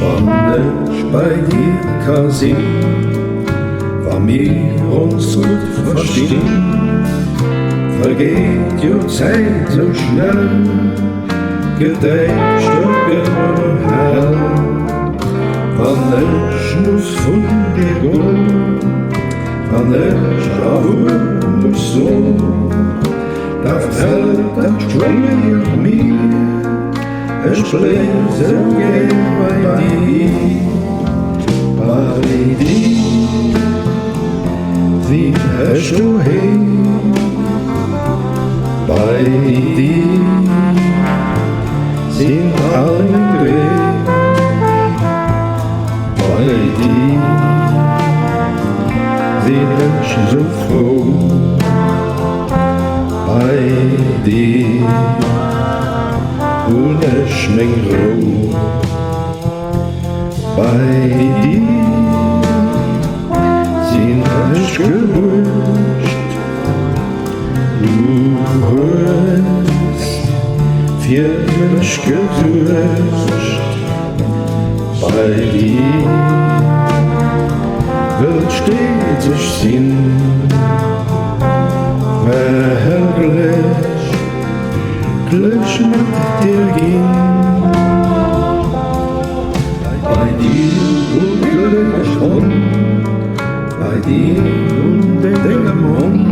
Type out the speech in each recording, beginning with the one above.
Wann ech bei dir ka sinn, wa mir ons gutt verstinn, vergeet jo d'Zäit sou schnell, gëtt däischter, gëtt hell. Wann ech muss vun dir goen, wann ech Awuer muss soen, da fält dat schwéier mir, ech bléif sou gär bei dir, bei dir sinn ech doheem, bei dir sinn all meng Dreem, bei dir sinn ech sou frou. Bei dir hunn ech meng Rou, bei dir sinn ech gebuergt. Du hues fir mech gesuergt, bei dir wëll stets ech sinn. Well glécklech mat dir ginn. Bei dir wou d'Gléck ech fonnt, bei dir un dengem Mond,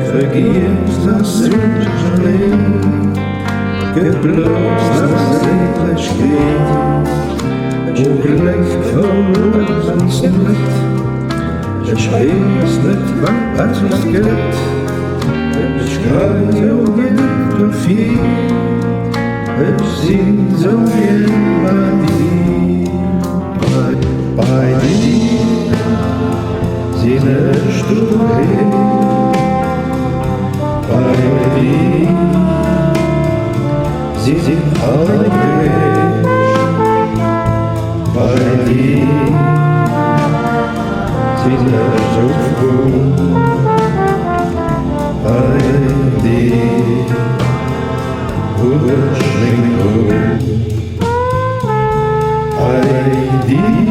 vergiess das Suerg a Leed, gëtt blouss der Séilegkeet. O Gléck verluer ons net. Ech weess net wat et gëtt, ech kann jo net dofir, ech sinn sou gär bei dir, bei dir sinn ech doheem, bei dir sinn all meng Wünsch, bei dir. Sinn ech sou frou bei dir hunn ech meng Rou bei dir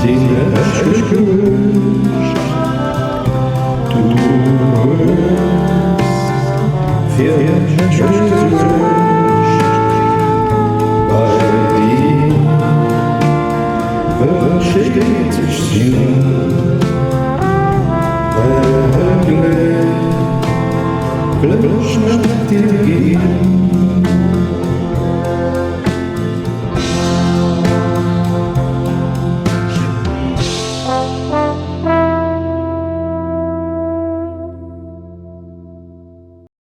sinn ech gebuergt du hues fir mech gesuergt bei dir. Versteet sech sinn Glécklech mat dir ginn.